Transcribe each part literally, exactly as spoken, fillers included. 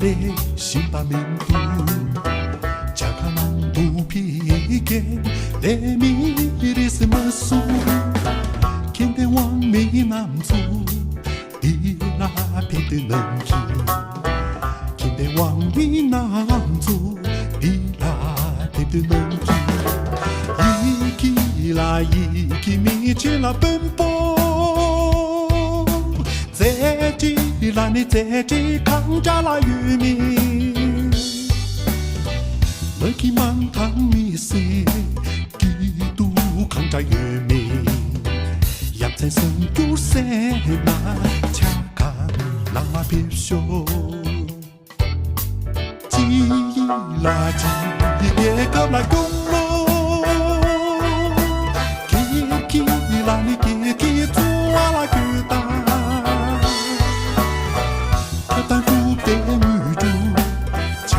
ལས་ཤིང་རྟ་མིན་འདུག་ཇ་ཁང་ནང་དུ་ཕི་རྒན་ལས་མི་རེས་མ་སུ། ཁྱིམ་སྡེ་དབང་མི་རྣམས་ཚོ་འདི་ལ་ཕེབས་དུས་ནམ་གྱི། ཁྱིམ་སྡེ་དབང་མི་རྣམས་ཚོ་འདི་ལ་ཕེབས་དུས་ནམ་གྱི། ཡི་གེ་ལ་ཡི་གེ་མི་ཆེ་ལ་དཔོན་པོ། རྩེ་གྲས་ལ་ནི་རྩེ་གྲས་གང་འདྲ་ལ་ཡོད་མེད། མ་གི་མང་ཐང་མི་སེ་སྐྱིད་སྡུག་གང་འདྲ་ཡོད་མེད། ཡ་མཚན་སེམས་སྐྱུར་སེ་ན་ཆ་ག་ནང་ལ་ཕེབས་ཤོག་སྤྱི་ཡི་ལ་སྤྱི་ཡི་རྒྱལ་ཁབ་ལ་སྐྱོང་ལོ། སྒེར་གྱི་ལ་ནི་སྒེར་གྱི་འཚོ་བ་ལ་སྐྱོད་དང་། ཁ་དང་སྒྲུབ་སྟེ་དངུལ་སྒྲུབ་ཆ་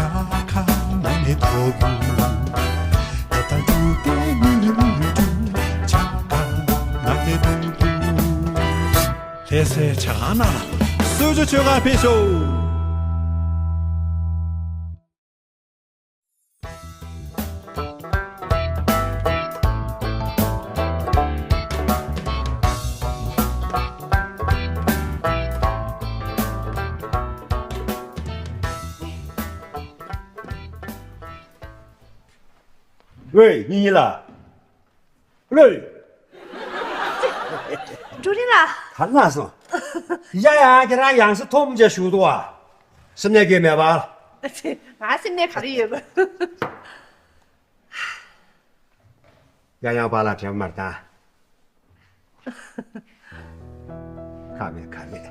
ཁ་ནང་ནས་ཐོབ་ཡོང་། ཁ་དང་སྒྲུབ་སྟེ་དངུལ་སྒྲུབ་ཆ་ཁ་ནང་ནས་ཐོབ་ཡོང་། ལྷ་སའི་བྱ་ཁང་ནང་ལ་གསོལ་ཇ་མཆོད་གར་ཕེབས་ཤོག་ཝེ། ཉི་ཉི་ལགས། ལོས། ཀྲུའུ་རིན་ལགས། ག་ལ་སོང་། ཡ་ཡ། ཁྱེད་རང་ཡང་སེ་ཐོག་མ་བྱས་བཞུགས་འདུག་ཨ། སེམས་ནད་གས་མེད་པ། ང་སེམས་ནད་ག་རེ་ཡོད་པ། ཡང་ཡང་པཱ་ལགས་དྲན་པ་མ་རེད་ད། ཁག་མེད་ཁག་མེད།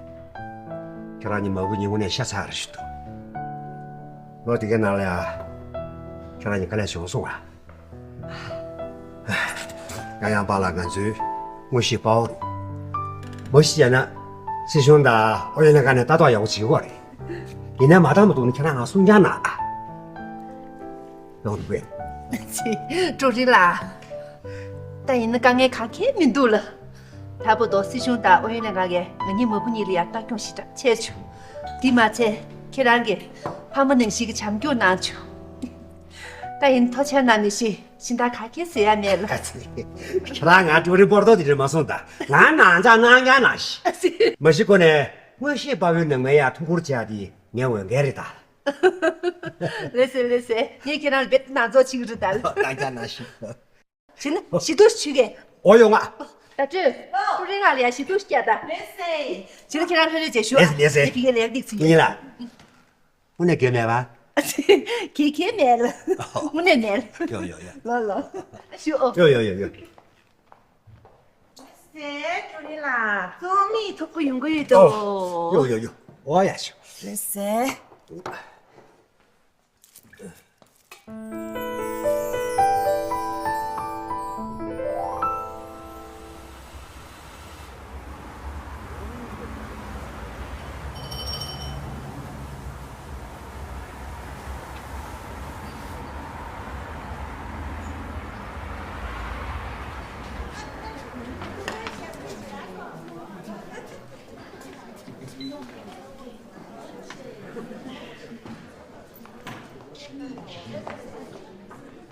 ཁྱེད་རང་གཉིས་མ་བུ་གཉིས་དངོས་གནས་ཤ་ཚ་རེ་ཞིག་འདུག་ལོ་དེ་གའི་ནང་ལ་ཡ། ཁྱེད་རང་གཉིས་དཀའ་ལས་བྱུང་སོང་ང་། ཡང་ཡང་པཱ་ལགས་ང་ཚོའི་དངོས་གཞིའི་དཔའ་བོ་རེད། མ་གཞི་བྱས་ན་སྲིད་གཞུང་དང་ཨུ་ཡོན་ལྷན་ཁང་ནས་ལྟ་རྟོག་ཡག་པོ་བྱེད་ཀྱི་ཡོད་རེད། ཡིན་ནའི་མ་འདང་མ་འདུག་ན་ཁྱེད་རང་ང་གསུང་རྐྱང་གནང་ཨ། ཡོང་དུ་བས། ཀྲུའུ་རིན་ལགས། ད་ཡིན་ན་དཀའ་ངལ་གང་ཁེལ་མི་འདུག་ལ། ད་བར་དུ་སྲིད་གཞུང་དང་ཨུ་ཡོན་ལྷན་ཁང་གིས་ང་གཉིས་མ་བུ་གཉིས་ལ་ཡང་ལྟ་སྐྱོང་ཞེ་དྲག་བྱས་བྱུང་། དེ་མ་ཚད་ཁྱེད་རང་གིས་ཕ་མ་ནང་བཞིན་གྱི་བྱམས་སྐྱོང་གནང་བྱུང་། ད་ཡིན་ཐུགས་རྗེ་གནང་མི་ཤེས། གཞན་དག་ག་གེ་ཟེར་ཡ་མེད་ལ། ཁྱེད་རང་ང་ཀྲུའུ་རིན་པོར་ཏོ་དེ་འདྲ་མ་གསུངས་ད། ང་ནང་ཆ་གནང་རྐྱང་གནང་ཞིག་མ་གཞི་ཁོ་ནས་དངོས་གཞིའི་དཔའ་བོའི་ནང་མའི་ཡ་ཐུགས་ཁུར་བྱས་ཏེ་ངའི་འོས་འགན་རེད་ད། ལགས་སེ་ལགས་སེ། ངས་ཁྱེད་རང་ལ་རྦད་དེ་ནང་འཛུལ་བྱེད་ཀྱི་རེད་ད། གནང་རྐྱང་གནང་ཞིག་བྱས་ན་ཞི་སྡུག་ཞུ་གས། འོ་ཡོང་ང་། ད་སྤྲོད། ཀྲུའུ་རིན་ལགས་ལ་ཡ་ཞི་སྡུག་སྐྱ་ད། ལགས་སེ། བྱས་ན་ཁྱེད་རང་ལྷོད་ལྷོད་བྱས་ཞུ། ལགས་སེ་ལགས་སེ། ངས་ཕ་གིར་ལས་ཀ་འགྲིག་ཚུལ་ཡིན་ལ། དངོས་གནས་གལ་མེད་པ། གལ་གལ་མེད་ལ། དངོས་གནས་མེད་ལ། ཡོ་ཡོ་ཡོ། ལོ་ལོ། ཞུ་ཨོ། ཡོ་ཡོ་ཡོ་ཡོ། ལགས་སེ། ཀྲུའུ་རིན་ལགས་ཚོགས་མིའི་ཐུག་གི་ཡོང་གི་ཡོད་དོ། ཡོ་ཡོ་ཡོ། འོ་ཡ་ཞུ། ལགས་སེ།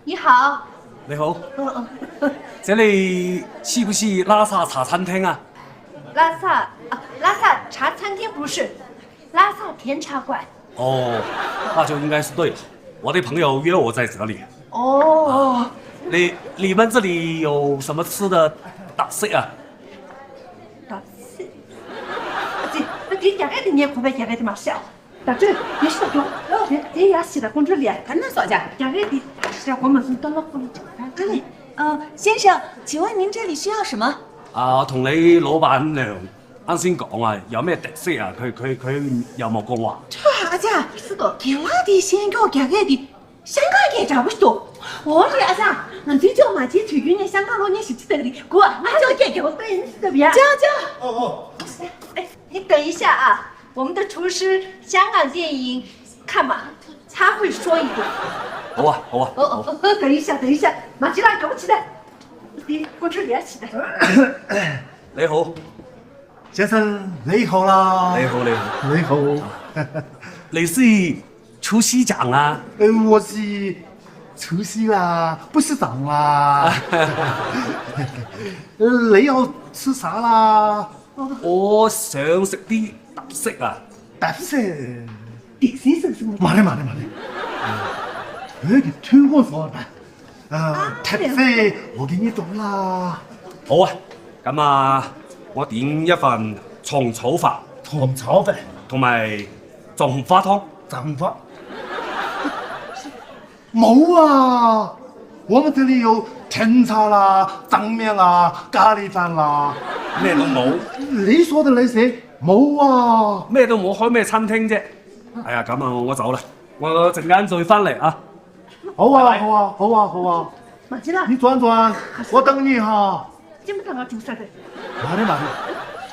你好。 你好，这里是不是拉萨茶餐厅啊？拉萨啊，拉萨茶餐厅不是，拉萨甜茶馆。哦，那就应该是对了。我的朋友约我在这里。哦，你你们这里有什么吃的特色啊？特色？这那给讲给你，你也不会讲给他们笑。 ད་ལྟ་ཡེ་ཤེས་དང་དེ་ཡ་ཤི་ད་ཀོང་ཀྲུའུ་ལི་ཡ། ད་ནི་སོ་ཇ། རྒྱ་རེད་དེ། ཤི་ད་གོ་མ་སོང་ཏོ་ལོ་ཀོ་ལོ་ཅིག་ད་ཨ་ནི། 呃，先生，请问您这里需要什么？啊，同你老闆娘啱先講啊，有咩特色啊？佢佢佢有冇講話？ ཁྲ་ཨ་ཅག་སི་ཏོ་དགེ་བ་དེ་ཤེས་མགྱོགས་རྒྱ་སྐད་དེ་ཤང་ཀང་སྐད་འདྲ་པོ་ཞིག་འདུག་འོ་རེད་ཨ་ཅག་ང་ཚོའི་ཅོག་མ་ཅིག་དུས་རྒྱུན་ནས་ཤང་ཀང་ལོ་ཉེ་ཞིག་ཅི་ལྟ་གི་རེད་གོ་ང་ཅོག་སྐད་རྒྱ་བོ་ཏོ་ཡིན་སི་ཏོ་ཡ། ཅག་ཅག་ཨོ་ཨོ། 哎，你等一下啊，我们的厨师香港电影看嘛，他会说一点。好啊，好啊。哦哦哦，等一下，等一下，马吉拉，给我起来。你给我这里起来。你好。先生，你好啦。你好，你好。你好。你是除夕长啊？呃，我是除夕啦，不是长啦。你要吃啥啦？我想食啲特色啊。特色？特色是什么？慢点，慢点，慢点。我给推过说吧。呃，特色我给你做啦。好啊，咁啊，我点一份蟲草饭。虫草饭？同埋藏花汤。藏花？冇啊，我们这里有甜茶啦、藏面啦、咖喱饭啦。咩都冇。你说的那些冇啊。咩都冇，开咩餐厅啫？哎呀，咁啊，我走啦，我阵间再翻嚟啊。好啊，好啊，好啊，好啊。马吉拉，你转转，我等你哈。这么大个猪三个。慢点，慢点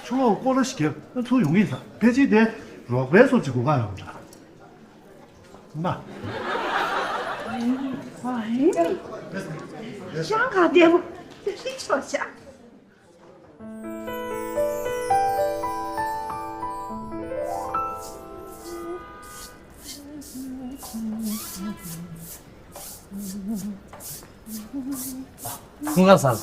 ，छोड़ो, कोला शिके, छोड़ो, ཡོང་གི་ཡིན་ས། ཕལ་ཆེར་དེ་རོགས་པའི་སོ་གཅིག་གོ་ག་ཡོང་འདྲ། མ། ཤང་ག་བདེ་མོ། ཤི་ཆོག་ཤ། ཁོང་ཁ་སང་།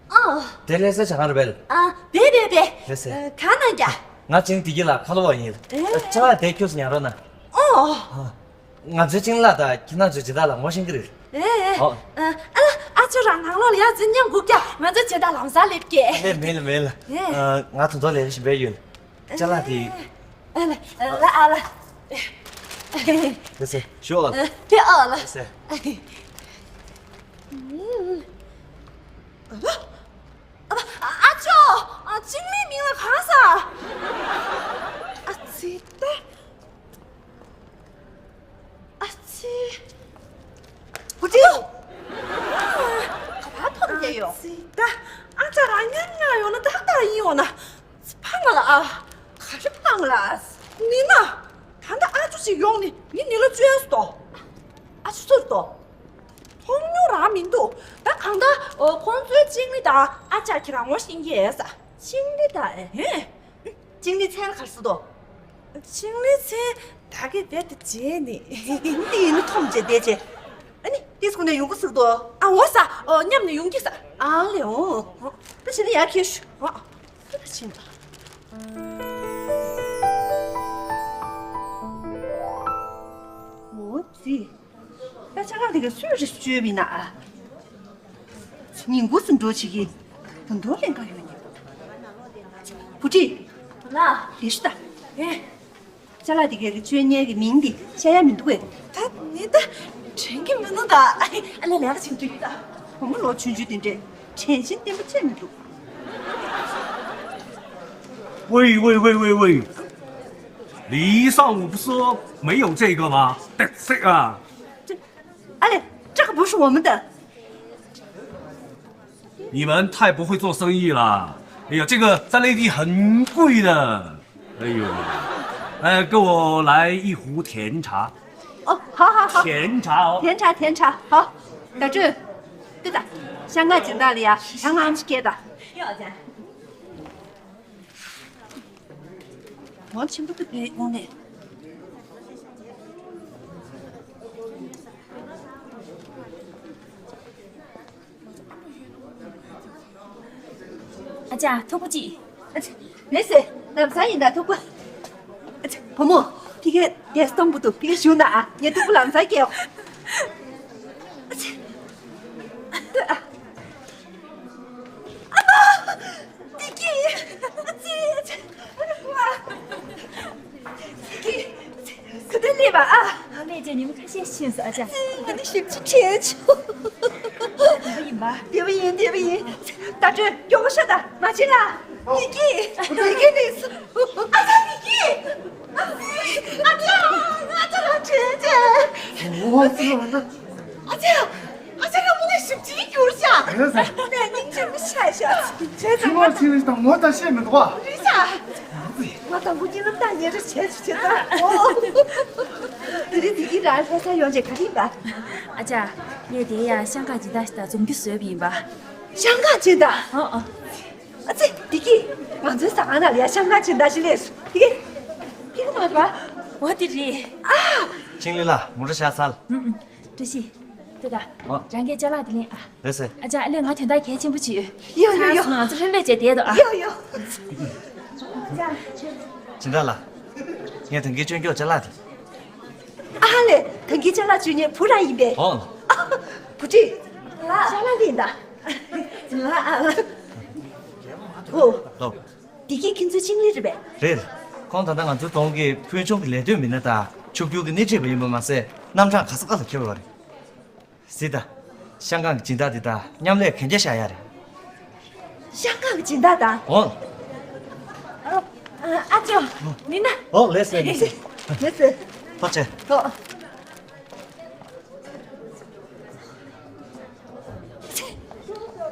ཨ། དེ་ལས་ས་ཆ་གང་རེད་པས། ཨ། དེ་དེ་དེ། ལས་ས། ཨ། གང་ན་རྒྱ། ང་ཅིང་དེ་གི་ལ་ཁ་ལོ་བ་ཡིན། ཨེ། ཅ་ལག་དེ་ཁྱོད་སུ་ཉར་རོགས་གནང་། ཨོ། ཨ། ང་ཚོའི་ཅིང་ལ་དང་ཁྱེད་རང་ཚོའི་ཇི་ལྟར་ལ་ངོ་ཤེས་ཀྱི་རེད། ཨེ། ཨོ། ཨ། ཨ་ལ། ཨ་ཅོ་རང་ནང་ལོགས་ལ་ཡ་འཛིན་མཉམ་སྒུག་རྒྱ། ང་ཚོ་ཇི་ལྟར་ལམ་སང་སླེབས་ཀྱི། ཨེ། མེད་ལ་མེད་ལ། ཨེ། ཨ། ང་དོན་དག་ལས་བཞིན་པའི་ཡོད། ཅ་ལག་དེ། ཨ་ལ། ཨ་ལ། ཨ་ལ། ལགས་སེ། ཞུ་ཨ་ལ། ཨ། དེ་ཨ་ལ། ལགས་སེ། ཨ། ཨ། ཨ་ཅོ། ཨ། ཅིང་ལིའི་མིང་ལ་གང་ས། ཨ་ཙི་ད། ཨ་ཙི། བུ་ཁྲིད། ག་པར་ཐོན་བསྡད་ཡོད། ཨ་ཙི་ད། ཨ་ཅག་རང་ཉལ་ཉལ་ཡོང་ན་ཏག་ཏག་ཡིན་ཡོང་ན། ཕངས་ལ་ཨ། ག་རེ་ཕངས་ལ། ནི་ན། ད་ལྟ་ཨ་ཅོ་ཅིག་ཡོང་ནི་ངས་ནི་ལ་བཅོས་སོ། ཨ་ཅོ་ཚུར་ཏོ། མཐོང་མྱོང་རང་མི་འདུག་ད་གང་ལྟར་ཁོང་ཚོའི་ཅིང་ལི་དང་ཨ་ཅག་ཁྱེད་རང་ངོ་ཤེས་ཀྱི་ཡོད་ས། ཅིང་ལི་དང་ཨེ། ཅིང་ལི་མཚན་ལ་ག་རེ་ཟེར་དོ། ཅིང་ལི་མཚན་ད་གི་བེད་དུ་བྱས་ནི། འདི་ཡིན་ན་མཐོང་བྱས་བསྡད་བྱས། ཨ་ནི་དེ་སྐུ་ནས་ཡོང་གི་ཟེར་དོ། ཨ་འོ་ས། ཨོ་མཉམ་ནས་ཡོང་གི་ས། ཨ་ལེ་འོ། ད་བྱས་ན་ཡར་ཁྱེར་ཤོག་ཨ། ད་ཕྱིན་པ། འོ་ཙི། ད་ཅ་ལག་དེ་ག་སུས་རེ་བཅོས་མིན་ན་ཨ། ཉིན་གུང་སུ་འགྲོ་བྱེད་ཀྱི། ད་འདོར་ལེན་ག་ཡོད་ཉིན། བུ་ཁྲིད། ལ། ལས་ཤི་ད། ཨེ། ཅ་ལག་དེ་གའི་བཅོས་ཉན་གྱི་མིང་འདི་བཤད་ཡ་མི་འདུག་གས། ད་ནི་ད་དྲན་གྱི་མི་འདུག་ད། ཨ་ལས་ལས་ཀ་བྱེད་འདུག་ད། བུ་མོ་ལོ་ཆུང་ཆུང་དེ་འདྲས་དྲན་ཤེས་བརྟན་པོ་ཅིག་མི་འདུག喂喂喂喂喂，你上午不是说没有这个吗？得罪啊！ ཨ་ལས། 这个不是我们的。 你们太不会做生意了。哎呀，这个在内地很贵的。哎呦，哎，给我来一壶甜茶。哦，好好好。甜茶哦。甜茶甜茶，好。大志，对的，香港景大里啊，香港去给的。 ང་ཆེན་པོ་དེ་བས་དགོངས་ནས། ཨ་ཅག་ཐུག་པོ་ཅིག་ཨ་ཅག་མེད་ཟེར། ལམ་སང་ཡིན་ད་ཐུག་པོ། ཨ་ཅག་བུ་མོ། ཕ་གིར་དེ་སྟོང་པོ་འདུག་ཕ་གིར་ཞུ་ན་ཨ། ངས་ཐུག་པོ་ལམ་སང་སྐྱེལ། ཨ་ཅག་བདེ་སྐྱིད། ཨ་ཙི། ཨ་ཙི། ཨ་ཙི། བདེ་སྐྱིད། ཨ་ཙི། ག་དུས་སླེབས་པ་ཨ། ང་སླེབས་རྗེས་ཉིན་མོ་ཁ་ཤས་ཕྱིན་སོང་ཨ་ཅག་ཨ་ཙི། ང་ནི་ཞིབ་ཅིག་དྲན་བྱུང་། བདེ་པོ་ཡིན་པ། བདེ་པོ་ཡིན། བདེ་པོ་ཡིན། ད་དྲོད་མགྱོགས་པོ་ཤོག་ད། མ་ཕྱིན་ལ། བདེ་སྐྱིད། བདེ་སྐྱིད་སླེབས་སོང་། ཨ་ཙི། བདེ་སྐྱིད། ཨ་ཙི། ཨ་ཙི། ཨ་ཙི་ལ་དྲན་བྱུང་། ཨོ་ཙི། ཨ་ཙི། ཨ་ཅག་རང་མོ་ནས་ཞིབ་ཅིག་གྱུར་ཤག་ཨེ་ཟེར། ནས་སྙིང་རྗེ་མོ་ཆགས་ཤག་བྱས་ཙང་ང་ཅིག་ལ་དང་ངོ་ལྟ་ཤེས་མི་འདུག་ཨ། རེད་ཤག་ང་དང་པོ་གཉིས་ལ་ལྟ་ཉེ་རེ་བྱས་ཤིག་བྱས་ཙང་། དེ་རིང་དེ་གི་རང་ལྷ་ས་ཡོང་རྗེས་ག་རེ་ཡིན་པ། ཨ་ཅག་ངས་དེ་ཡང་ཤང་ཀང་སྦྱིན་བདག་ཞིག་དང་འཛོམས་རྒྱུ་བཟོས་པ་ཡིན་པ། ཤང་ཀང་སྦྱིན་བདག་ཨ་ཨ། ཨ་ཙི། བདེ་སྐྱིད། ང་ཚོའི་ཟ་ཁང་ནང་ལ་ཡ་ཤང་ཀང་སྦྱིན་བདག་ཞིག་སླེབས་སོང་། བདེ་སྐྱིད། ཁྱེད་ཀྱི་མ་རེད་པ། འོ་དེ་རེད། ཨ། ཆིང་ལི་ལགས། མོ་ཊ་བཞག་ཚར། ཨུམ་ཨུམ། བཀྲ་ཤིས། ལྟོས་དང་། ཨོ། རང་གིས་ཅ་ལག་དེ་ལེན་ཨ། ལགས་སེ། ཨ་ཅག་ཨ་ལས། ང་དོན་དག་གལ་ཆེན་པོ་ཅིག་ཡོད། ཡོ་ཡོ་ཡོ། ཚར་སོང་། ང་ཚོ་ལྷོད་ལྷོད་བྱས་བསྡད་དང་ཨ། ཡོ་ཡོ། སྦྱིན་བདག་ལགས། ངས་ད་གིན་སྤྱོད་མགྱོགས་ཅ་ལག་དེ། ཨ་ལས། ད་གིན་ཅ་ལག་སྤྱོད་མཁན་བུ་རང་ཡིན་པས། ཨོ། བུ་ཁྲིད། ཅ་ལག་ལེན་དང་། ལགས་ཨ། ཨོ། ལགས། བདེ་སྐྱིད་མཁན་ཚོའི་ཆིང་ལི་རེད་པས། རེད། ཁོང་ད་ལྟ་ང་ཚོའི་གདོང་གི་ཕུལ་བྱུང་གི་ལས་དོན་མི་སྣ་དང་ཕྱུག་འགྱུར་གྱི་སྣེ་ཁྲིད་པ་ཡིན་པ་མ་ཟད། རྣམ་གྲངས་ག་ས་ག་ལ་འཁེལ་བ་རེད། གཟིགས་དང་། ཤང་ཀང་གི་སྦྱིན་བདག་འདི་དང་མཉམ་ལས་གན་རྒྱ་བཞག་ཡ་རེད། ཤང་ཀང་གི་སྦྱིན་བདག་དང་། ཨོ། ཨ་ཅོ། ནི་ན། ཨོ། ལགས་སེ། ལགས་སེ། ལགས་སེ། ཐུགས་རྗེ་ཆེ། ཐུགས།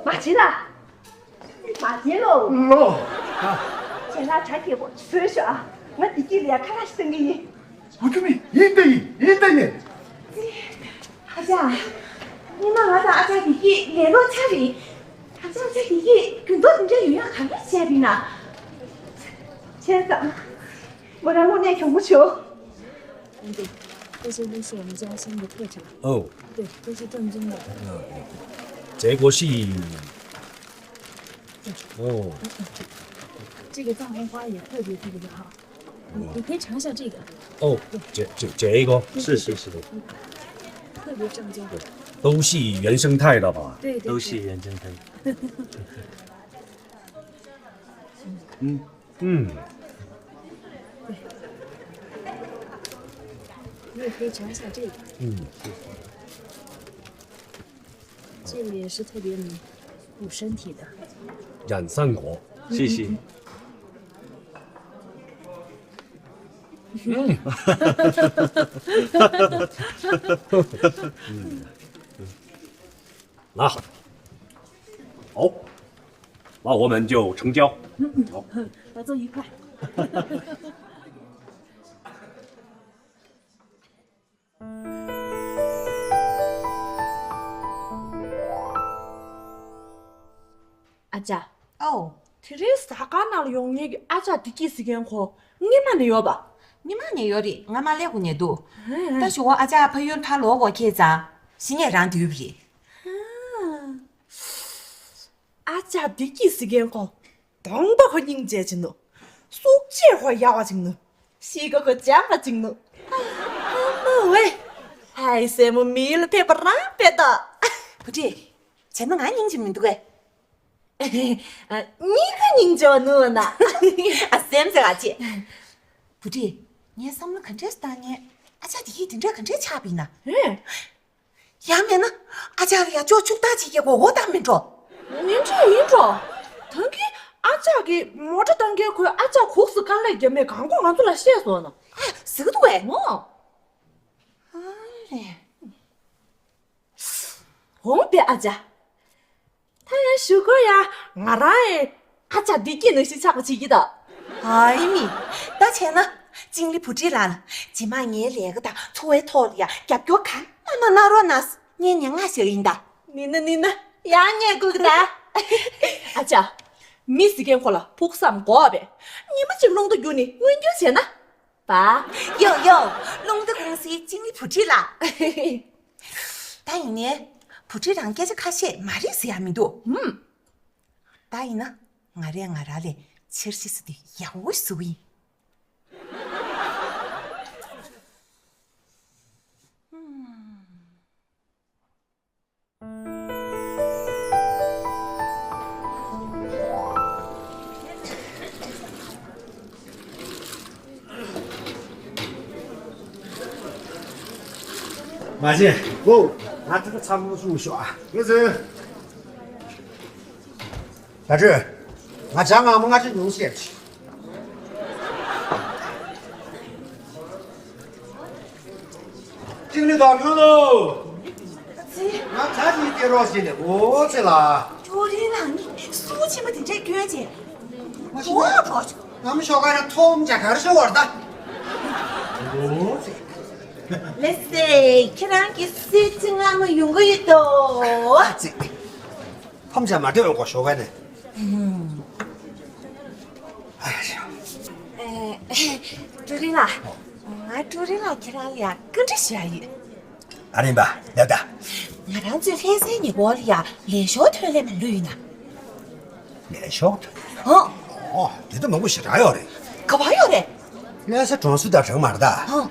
མ་བྱེད་ལ། མ་བྱེད་ལོ། ལོ། ཁྱེད་ལ་གྲ་རྒྱས་པོ་བཟོས་ཤོག་ཨ། ང་བདེ་སྐྱིད་ལ་ཡ་ཁ་ལག་ཞིག་སྟོན་གི་ཡིན། བུ་ཆུང་མི་ཡིན་ད་ཡིན། ཡིན་ད་ཡིན། ཨ་ཅག་ཉི་མ་ང་དང་ཨ་ཅག་བདེ་སྐྱིད་ལས་ལོ་ཆ་རེད། ཨ་ཅག་ཨ་ཅག་བདེ་སྐྱིད་རྒྱུན་ཐོག་དེ་འདྲ་ཡོང་ཡག་ག་འདྲ་བྱས་པ་ཡིན་ན། བྱས་ཙང་། མོ་རང་དངོས་གནས་གྱོང་པོ་བྱུང་། ཨ་ཅག 这些都是我们家乡的特产。哦，对，都是正宗的。这个是，哦，这个藏红花也特别特别的好，你你可以尝一下这个。哦，这这这个，是是是，特别正宗。都是原生态的吧？对对对，都是原生态。嗯。 嗯。对，你也可以尝一下这个。嗯，谢谢。这个也是特别补身体的。养生果。谢谢。嗯。嗯。 那好，好，那我们就成交。好，合作愉快。ཨ་ཅག་ཨོ། དེ་རིང་ཟ་ཁང་ནང་ལ་ཡོང་མཁན་གྱི་ཨ་ཅག་བདེ་སྐྱིད་ཟེར་མཁན་ཁོ་སྔོན་མ་ནས་ཡོད་པ། སྔོན་མ་ནས་ཡོད་རེད། ང་མ་སླེབས་གོང་ནས་འདུག་ད་ཞུ་བ་ཨ་ཅག་ཕ་ཡུལ་ཕར་ལོག་གོ་ཁེལ་ཙང་གཞི་ནས་རང་སྡོད་པ་རེད། ཨ་ཅག་བདེ་སྐྱིད་ཟེར་མཁན་ཁོ་གདོང་པ་ཁོ་སྙིང་རྗེ་ཅིག་འདུག་སྲོག་གཅོད་ཁོ་ཡག་པ་ཅིག་འདུག་གཤིས་ཀ་ཁོ་འཇམ་པ་ཅིག་འདུག་ཨ་མ་ཝེ། ཧའི་སྲས་མོ་མི་ཡུལ་ལ་ཕེབས་པ་རང་དཔེ་ད། བུ་ཁྲིད། བྱས་ན་ང་སྙིང་རྗེ་མི་འདུག་གས། ཨ། གཉིས་ཀ་སྙིང་རྗེ་བ་ནུ་བ་ན། ཨ་སེམས་ཟེར་ག་ཅི། བུ་ཁྲིད། ངའི་བསམ་བློ་ག་འདྲས་བཏང་ངས་ཨ་ཅག་དེ་ཡིས་དེ་འདྲ་ག་འདྲས་ཆགས་པ་ཡིན་ན། ཨེ། ཡང་མེད་ན་ཨ་ཅག་ལ་ཡ་ཅོག་ཕྱུག་བདག་ཅིག་སྐྱེ་དགོས་འོ་ད་མིན་འགྲོ། མིན་འགྲོ་ཡིན་འགྲོ། ད་གིན་ཨ་ཅག་གིས་མོ་ཊ་བཏང་མཁན་ཁོས་ཨ་ཅག་གུག་སུ་དཀའ་ལས་བརྒྱབ་མེད་གང་གོ་ང་ཚོ་ལ་བཤད་སོང་ན། ཨ་ཟེར་གི་འདུག་གས། ཨོ། ཨ་ལས། འོང་པའི་ཨ་ཅག་ད་ཡང་ཞུ་དགོས་ཡ། ང་རང་ཨེ་ཨ་ཅག་བདེ་སྐྱིད་ནང་བཞིན་ཆགས་པ་བྱེད་ཀྱི་ད། ཨའི་མི། ད་བྱས་ན་ཅིང་ལི་བུ་ཁྲིད་ལགས་ལ་རྗེས་མ་ངའི་ལས་ཀ་དང་འཚོ་བའི་ཐོག་ལ་ཡ་རྒྱབ་སྐྱོར་གང་མང་མང་གནང་རོགས་གནང་། ངས་ཉན་ང་ཞིག་ཡིན་ད། ནི་ན་ནི་ན་ཡང་ངས་སྒུག་གི་ད། ཨ་ཅག་མི་ཟེར་མཁན་ཁོ་ལ་ཕུགས་བསམ་དགོས་པས། ཉི་མ་གཅིག་རླུང་རྟ་བརྒྱུགས་ནས་མངོན་འགྱུར་བྱས་ན། པ། ཡོ་ཡོ། རླུང་རྟ་ཀུང་སིའི་ཅིང་ལི་བུ་ཁྲིད་ལགས། ད་ཡིན་ནའི་བུ་ཁྲིད་རང་སྐད་ཆ་ཁ་ཤས་མ་རེད་ཟེར་ཡ་མི་འདུག་ཧུམ། ད་ཡིན་ན་ང་རས་ང་རང་ལས་ཆེར་བཞེས་ས་དེ་ཡག་པོ་བཟོ་གི་ཡིན། ཧུམ། མ་བྱེད། ཨོ། ང་ཚོ་ཚང་མ་སྲུང་ཤོག་ཨ། ངས་ཟེར། ད་ཁྲོད། ང་ཅག་ངང་མོ་ང་ཅག་ཉུང་ཤས་ཅིག་ཅིག་ནི་དོགས་ཡོད་དོ། ང་ད་ཅིག་སྐྱེ་རོགས་བྱས་ནས་འོ་ཚེ་ལ། ཁྱོད་རིང་ལ་ནི་སུ་ཆེན་པོ་དེ་འདྲས་སྐྱོན་བྱས། མ་ཤི་ན། ཨོ་གྲོགས། ང་མི་ཤོག་ཁ་ན་ཐོམ་བྱ་གར་ཤོ་བར་ད། འོ་ཚེ། ལེ་སེ། ཁྱེད་རང་གི་སུས་ཅི་ང་མོ་ཡོང་གི་ཡོད་དོ། ཨ་ཙི། ཕམ་བྱ་མ་སྡོད་འོང་གོ་ཞོགས་པ་ནས། ཨ་ཡ། ཨེ། ཀྲུའུ་རིན་ལགས། ང་ཀྲུའུ་རིན་ལགས་ཁྱེད་རང་ལ་ཡ་བཀའ་འདྲི་ཞུ་ཡ་ཡོད། ཨ་རིམ་པ་ལབ་ད། ང་རང་ཚོའི་ལྷ་སའི་ཉེ་འཁོར་ལ་ཡ་ལས་ཞོར་ཐོན་ལས་མ་ལུས་ཡིན་ན། ལས་ཞོར་ཐོན་ལས། ཨོ། ཨོ། དེ་ད་མང་པོ་ཞེ་དྲག་ཡོད་རེད། ག་པར་ཡོད་རེད། ལྷ་ས་གྲོང་གསེབ་དང་འདྲ་མ་རེད་ད། ཨོ།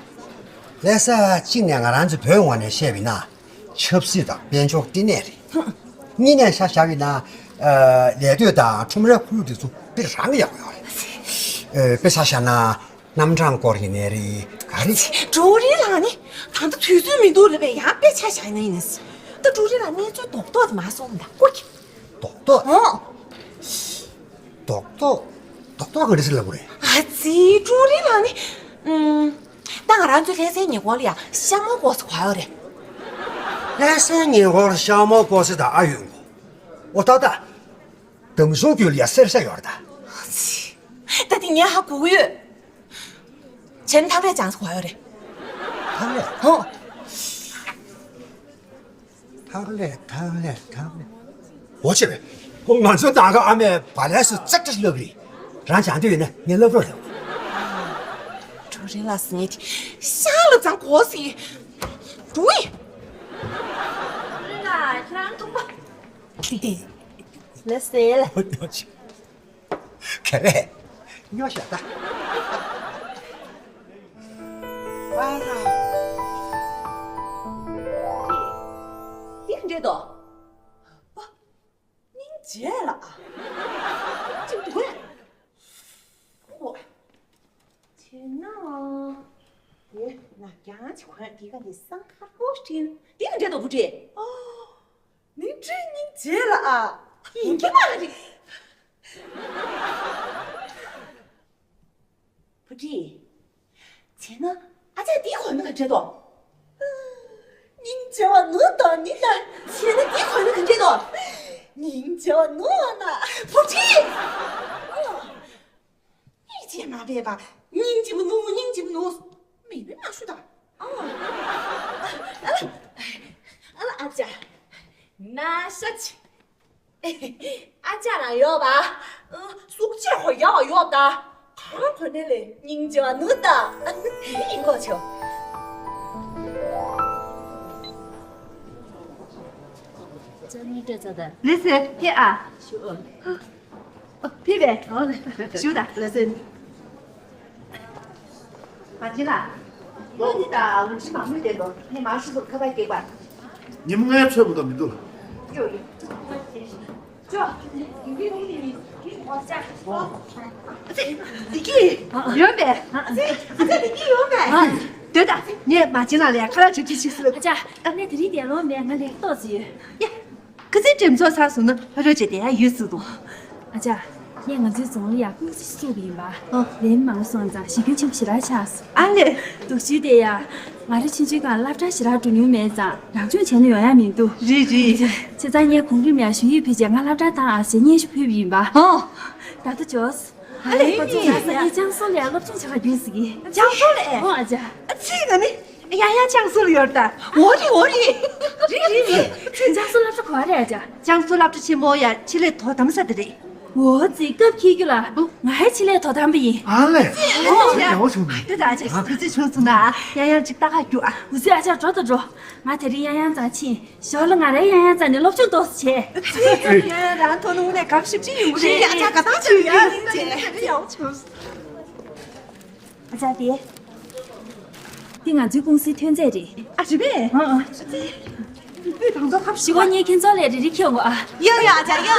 ལྷ་ས་གཅིག་ནས་ང་རང་ཚོའི་བོད་ངོས་ནས་བཤད་པ་ཡིན་ན། ཆབ་སྲིད་དང་དཔལ་འབྱོར་བསྟི་གནས་རེད། གཉིས་ནས་ཆ་བཞག་པ་ཡིན་ན། ཨ། ལས་གཏོད་དང་ཁྲོམ་རའི་ཁོར་ཡུག་དེ་ཚོ་དཔེ་རང་ཡག་པོ་ཡོད་རེད། ཨ། དཔེ་ཆ་བཞག་ན། རྣམ་གྲངས་སྐོར་ཡིན་ནའི་རེད། ག་རེ། ཀྲུའུ་རིན་ལགས་ནི་ད་ལྟ་དུས་ཚོད་མི་འདུག་ལབ་པས་ཡང་དཔེ་ཆ་བཞག་ན་ཡིན་ན། ད་ཀྲུའུ་རིན་ལགས་གནས་ཚུལ་རྡོག་རྡོག་དེ་མར་གསུངས་དང་སྐུ་མཁྱེན། རྡོག་རྡོག་ཨོ། རྡོག་རྡོག་རྡོག་རྡོག་ག་རེ་ཟེར་ལབ་དགོས་རེད། ཨ་ཙི། ཀྲུའུ་རིན་ལགས་ནི། ཨུམ། ད་ང་རང་ཚོའི་ལྷ་སའི་ཉེ་འཁོར་ལ་ཡ་ཤ་མོ་ཀོ་ཟེར་ག་ཡོད་རེད། ལྷ་སའི་ཉེ་འཁོར་ཤ་མོ་ཀོ་ཟེར་ད་ཨ་ཡོད་གོ། ཨོ་ད་ད། འདམ་གཞུང་རྒྱུད་ལ་ཡ་གསེར་ཤ་ཡོད་རེད་ད། ཨ་ཙི། ད་དེ་ངས་ཧ་གོ་གི་ཡོད། བྱས་ན་ཐག་ལས་ཅང་ཟེར་ག་ཡོད་རེད། ཐག་ལས། ཧོ། ཐག་ལས་ཐག་ལས་ཐག་ལས། འོ་ཆེ་བས། ཁོ་ང་ཚོ་ད་ག་ཨ་མས་བ་ལས་སུ་ཙག་ཙག་ལབ་རེད། རང་སྦྱང་འདོད་ཡོད་ན་ངས་ལབ་རོགས་ལབ། ཀྲུའུ་རིན་ལགས་ཟེར་མཁན་དེ་ཤ་ལབ་ཙང་གོ་སྲིད། འགྲོ་ཡི། ཀྲུའུ་རིན་ལགས་ཁྱེད་རང་ཐུག་པ། ལགས་སེ། ལགས་སེ། ག་རེ། སྨྱོ་ཤ་ད། ཨ་ལ། འདི་འདྲེ་དོ། ཨ། སྙིང་རྗེ་ལ་ཨ། ཅིག་འདུག་གས། ཨོ། བྱས་ན། དེ་ན་རྐྱང་ཅིག་གོན་དེ་ག་ནས་སང་ཁ་རོ་སྤྲིན་དེ་ག་འདྲེ་དོ་བུ་ཁྲིད། ཨོ། སྙིང་རྗེ་སྙིང་རྗེ་ལ་ཨ། ཡིན་གྱི་མ་རེད། བུ་ཁྲིད། བྱས་ན་ཨ་ཅག་འདི་གོན་ན་ག་འདྲ་འདུག་སྙིང་རྗེ་བ་ནོར་དང་ནི་ལ། བྱས་ན་འདི་གོན་ན་ག་འདྲ་འདུག་སྙིང་རྗེ་བ་ནོར་ན། བུ་ཁྲིད། ཨ་ལ། ཡིད་ཆེས་མ་འབད་པ། སྙིང་རྗེ་མོ་ནོར། སྙིང་རྗེ་མོ་ནོར། མེད་ན་མ་ཞུ་ད། ཨ་ལ། ཨ་ལ་ཨ་ཅག་ན་ཤ་ཆེ། ཨ་ཅག་རང་ཡོད་པ། སུག་ཅེ་ཧོ་ཡ་བ་ཡོད་ད། གང་གོ་ནས་ལས་སྙིང་རྗེ་བ་ནུ་ད། ཡིན་གོ་ཆོ། ལི་སི་ཕེ་ཨ། ཕེ་བས། ཞུ་ད་ལི་སི། མ་ཅི་ལ། ལོ་འདི་དང་འུ་ཅི་མང་མོས་བསྡད་དོ། ངས་མང་ཤོས་སུ་ཁ་པར་སྐྱེལ་བ། ཉིན་མོ་ངའི་ཚོད་མི་འདུག་མི་འདུག་ཡོད་ཡོད། ཅོ། ཡོང་གི་ཡོང་གི་ཡོང་གི། ཨ་ཙི། བདེ་སྐྱིད་ཡོད་པས། ཨ་ཙི། ཨ་ཙི་བདེ་སྐྱིད་ཡོད་པས། ཨ། སྡོད་ད། ངས་མ་བྱན་ལ་ལས་ཁ་ལག་སྒྲིག་གི་ཞིག་ཟེར། ཨ་ཅག་ངས་དེ་རིང་བསྡད་ལོང་མེད། ང་ལས་ཏོག་ཙམ་ཡོད། ཡ། ཁ་སང་འགྲེམས་ཚོགས་ཚར་སོང་ན་ཕ་རོལ་ཅིག་བསྡད་ཡ་ཡོད་ཟེར་འདུག་ཨ་ཅག་ངས་ང་ཚོའི་རྫོང་ལ་ཡ་ཀུང་སི་ཞིག་བཙུགས་པ་ཡིན་པ། ཨ། ལས་མང་སོང་ཙང་གཞི་ཁྱོན་ཆེན་པོ་ཞེ་དྲག་ཆགས་སོང་། ཨ་ལས། སྡུག་ཤོས་དེ་ཡ། ང་རང་ཆུང་ཆུང་སྒང་སློབ་གྲྭ་ཞེ་དྲག་འགྲོ་མྱོང་མེད་ཙང་རང་སྦྱོང་བྱས་ན་ཡོང་ཡ་མི་འདུག་རེད་རེད། བྱས་ཙང་ངས་གོང་རིམ་ཡ་ཞུ་ཡིག་ཕུལ་རྗེས་ང་སློབ་གྲྭ་བཏང་ཨ་ཟེར་སྙན་ཞུ་ཕུལ་བ་ཡིན་པ། ཨོ། ད་ལྟ་ཇོས། ཨ་ལས། ཁོ་ཚོ་ང་སང་ཉིན་ཅང་སུའུ་ལ་སློབ་སྦྱོང་བྱེད་ག་རྒྱུགས་ཟེར་གི། ཅང་སུའུ་ལ། ཨོ་ཨ་ཅག་ཨ་ཙི་ང་ནི། ཡང་ཡང་ཅང་སུའུ་ལ་ཡོད་ད། འོ་རེད་འོ་རེད། རེད་རེད་རེད། ཅང་སུའུ་སློབ་གྲྭ་ག་པར་རེད་ཨ་ཅག་ཅང་སུའུ་སློབ་གྲྭ་ཆེན་མོ་ཡ་ཆེད་ལས་དོ་དམ་ས་དེ་རེད། འོ་ཙི་སྐབས་ཁྱེད་རྒྱུ་ལ། ང་ཡ་ཆེད་ལས་དོ་དམ་པ་ཡིན། ཨ་ལས། ཨོ་ཡག་པོ་བྱུང་ནི། དེ་ད་ཨ་ཅག་ང་ཁུ་ཚེ་བྱུང་སོང་ན་ཡང་ཡང་ཅིག་ལྟ་ག་རྒྱུགས་ཨ། འོ་ཙི་ཨ་ཅག་འགྲོ་ད་འགྲོ། ང་དེ་རིང་ཡང་ཡང་ཙང་ཕྱིན། ཞོར་ལ་ང་རའི་ཡང་ཡང་ཙང་ནས་སློབ་སྦྱོང་ཏོག་ཙམ་བྱས། ཡང་ཡང་རང་ཐོག་ནས་དངོས་གནས་གབ་ཞིབ་ཅིག་ཡོང་གི་རེད། ཨ་ཅག་ག་ད་ཅིག་ཡོད་ཡིན་ཅེས་ཡག་པོ་བྱུང་། ཨ་ཅག་དེ། འདི་ང་ཚོའི་ཀུང་སིའི་ཐོན་རྫས་རེད། ཨ་རེད་པས། ཨ་ཨ། སྤུས་དང་ཐོག་ཁ་ཞི་བ་ངས་ཁྱེད་ཚོ་ལས་རེ་རེ་ཁྱེར་འོང་ཨ། ཡོ་ཡོ་ཨ་ཅག་ཡོ།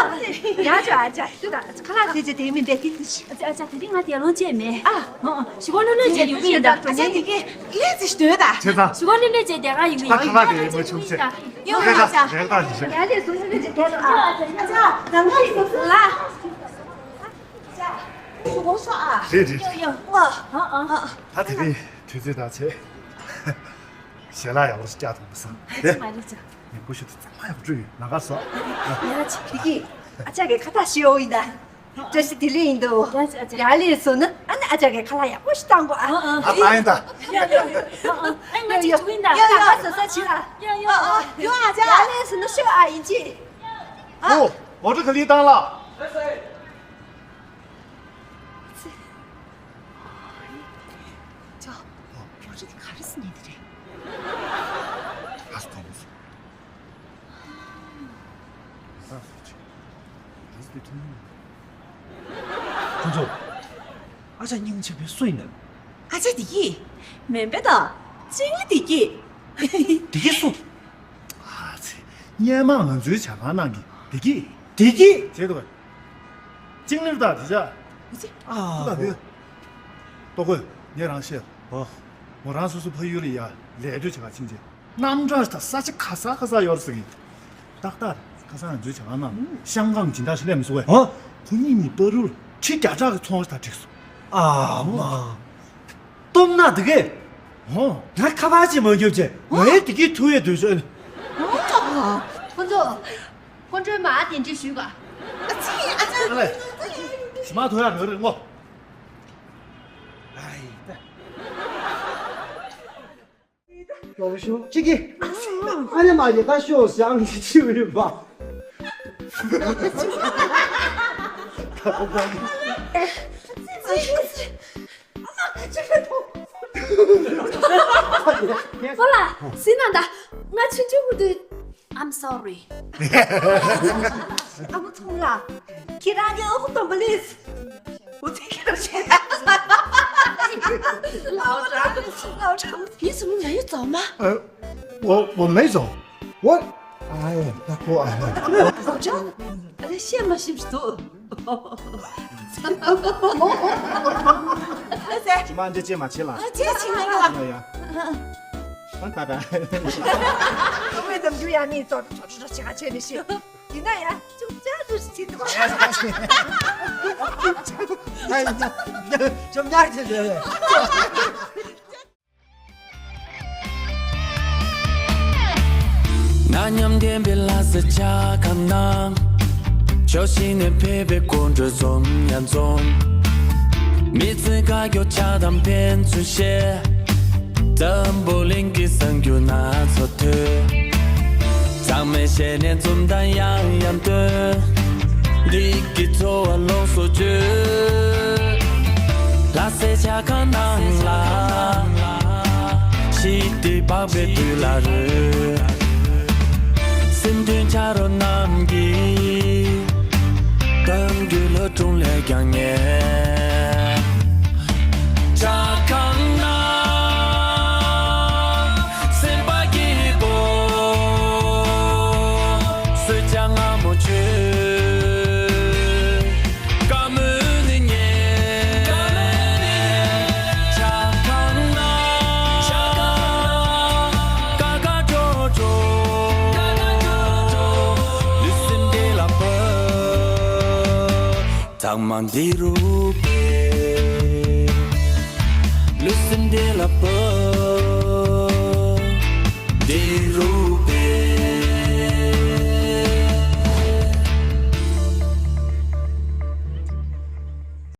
ཡ་ཅོ་ཨ་ཅག་དེ་ད་ཁ་ལག་དེ་ཅི་དེ་མིན་པས་དེ་དེ་ཤི། ཨ་ཅག་ཨ་ཅག་དེ་རིང་ང་དེ་ལོང་བྱས་མེད། ཨ་ཨ་ཨ། ཞི་བ་ལོ་ལོས་བྱས་ཡོང་གི་ཡིན་ད། ཨ་ཅག་དེ་གས་ལས་ཙི་ཞི་དོན་ད། བྱས་ཙང་། ཞི་བ་ལོ་ལོས་བྱས་དེ་ག་ཡོང་གི་ད་ཡིན། ཁ་ལག་དེ་ཡིན་མ་བྱུང་ཚེ། ཡོ་ཡོ་ཨ་ཅག་རེད་ད་ཞི་ཞི། ཡ་ལས་སོང་ལོ་ལོས་བྱས་དེ་ལོ་ཨ། ཨ་ཅག་ནང་ལ་སོང་སོང་ལ། རེད་རེད། ཡོ་ཡོ། ཨ་ཨ། ད་དེ་རིང་དུས་ཚོད་དང་བྱས། ཞལ་ལག་ཡག་པོ་ཞིག་བསྐྱལ་ཐུབ་མ་སོང་། ཨ་ཅག་མ་རེད་ཅག་ཉིན་གུང་ཞིག་ཏུ་གཙང་མ་ཡག་པོ་བཀྲུས་ཡོད། ལག་ཁ་བཟོ། ཡ་ཅིག་བདེ་སྐྱིད། ཨ་ཅག་གི་ཁ་བཏགས་ཞུ་ཡོང་ཡིན་ད། བཀྲ་ཤིས་བདེ་ལེགས་ཡིན་འདུག་ཡ་ཅིག་ཨ་ཅག་ཡར་ལས་སོང་ན་ཨ་ནི་ཨ་ཅག་གི་ཁ་ལག་ཡག་པོ་ཞིག་བཏང་དགོས་ཨ། ཨ་ཨ། ཨ་ཨ་ཡིན་ད། ཡ་ཡ་ཡ། ཨ་ཨ། ཨ་ང་ཅིག་འགྲོ་གི་ཡིན་ད། ཡ་ཡ། ལག་ཁ་བཟོ་ས་བྱེད་ཨ། ཡ་ཡ། ཨ་ཨ། ཡོང་ཨ་ཅག་ཡར་ལས་སོང་ན་ཤོག་ཨ་ཡིན་ཅིག་ཨ། ཨོ། མོ་ཊ་ག་ལེར་བཏང་ལ། ལགས་སེ། ཅོ། ཨ་སུ་ཐོང་སུ། ཨ་སུ་ཆེ། ཨ་སུ་དེ་ཐུང་། ཁོང་ཚོ། ཨ་ཅག་སྙིང་རྗེ་བའི་སུ་ཡིན་ནམ། ཨ་ཅག་བདེ་སྐྱིད། མེན་པ་ད། ཅིང་ལི་བདེ་སྐྱིད། བདེ་སྐྱིད་སུ། ཨ་ཙི། སྔོན་མ་ང་ཚོའི་ཇ་ཁང་ནང་གི་བདེ་སྐྱིད། བདེ་སྐྱིད། བྱེད་འདུག་ག་ཅིང་ལིར་དང་དེ་ཅག་ཨ་ཙི། ཨ་ཁུ་ད་བུ། ལྟོ་གོས་ངས་རང་བཤད། ཨོ། མོ་རང་སོ་སོ་ཕ་ཡུལ་ལ་ཡ་ལས་གཏོད་བྱེད་ག་ཕྱིན་རྗེས། གནམ་གྲུ་དང་ས་ཆ་ག་ས་ག་ས་ཡོད་ཟེར་གི། ཏག་ཏག་ཁ་སང་ང་ཚོའི་ཇ་ཁང་ནང་ཤང་ཀང་སྦྱིན་བདག་ཞིག་སླེབས་མི་སོང་བས། ཨོ། ཁོ་གཉིས་ནི་པ་རུལ་ཁྲི་བརྒྱ་ཕྲག་གི་ཚོང་ར་དང་འགྲིག་སོང་། ཨ་མ། སྟོབས་ན་འདི་གས། ཧོ། ང་ཁ་པར་ཅིག་མ་རྒྱོབ་ཅེ་ང་ཡི་དེ་གི་ཐུ་ཡེ་འདོད་ཤོད། ཁོ་ཚོ། ཁོ་ཚོའི་མ་དེ་འདྲི་ཞུས་ག་ཨ་ཙི་ཨ་ཙི། ཨ་ལེ། ཞི་མ་ཐུ་ཡ་རེ་རེ་ངོ་། ཨའི་ད། ཡོང་ཤོག་ཅི་གི་ཨ་ནེ་མ་ཡེ་ད་ཤོག་ཞང་གི་ཅི་ཡོད་པ། ཨོ་ལ། སི་ན་ད། ང་ཆུང་ཆུང་མུ་དུ། I'm sorry. ཨ་མ་ཚོང་ལ། ཁྱེད་རང་གི་ཨོ་ཁུ་དོམ་པ་ལིས། འུ་ཚེ་ཁྱེད་རང་ཆེ། ལའོ་ཀྲང་། ལའོ་ཀྲང་། ཡིན་སུ་མི་ཡ་ཡུ་ཙོ་མ། 我我没走，我哎呀，那我哎。 ལའོ་ཀྲང་། ཨ་ལེ་ཤེས་མ་ཤེས་ཤི་ཏོ། ཅི་མ་འདྲི་ཅེས་མ་བྱེད་ལ། ཅེས་བྱེད་ན་ཡ། ཡ་ཡ། ཨ་ད་ད། ཁོ་བོའི་འདམ་རྒྱུ་ཡ་ནི་ཙོ་ཙོ་ཙོ་ཙོ་བྱེད་ག་བྱེད་ནི་ཤི། ཡིན་ན་ཡ་ཅུང་ཅག་ཙོ་ཞིག་བྱེད་འདུག་ཨ་ཡ་ཅུང་ཉག་ཅིག་རེད། ན་མཉམ་ལྡན་པའི་ལྷ་ས་ཇ་ཁང་ནང་། ཕྱོགས་བཞི་ནས་ཕེབས་པའི་དགོང་དྲོ་འཛོམས་ཡང་འཛོམས། མི་ཚེ་དགའ་སྐྱོ་ཆགས་སྡང་ཕན་ཚུན་བཤད། འཛམ་བུ་གླིང་གི་གསར་འགྱུར་སྣ་ཚོགས་ཐོས། ཚང་མས་བཤད་ནས་འཛུམ་མདངས་ཡང་ཡང་སྟོན། འདི་གི་ཚོར་བ་ལོངས་སུ་སྤྱོད། ལྷ་སའི་ཇ་ཁང་ནང་ལ། ཞི་བདེ་འཕགས་པའི་དུས་ལ་རོལ། སེམས་མཐུན་ཆ་རོགས་རྣམས་ཀྱིས། གཏམ་རྒྱུད་ལྷ་སྒྲུང་ལས་ཀྱང་ཉེ། ཇ་ཁང་ནང་སེམས་པ་སྐྱིད་པོ། གསོལ་ཇ་མངར་མོ་མཆོད། བཀའ་མོལ་ནི་ཉན། ཇ་ཁང་ནང་། ཀ་ཀ་ཀྲོ་ཀྲོ། ལུས་སེམས་བདེ་ལ་ཕབ། ཚང་མ་འདི་རུ་ཕེབས། ལུས་སེམས་བདེ་ལ་ཕབ།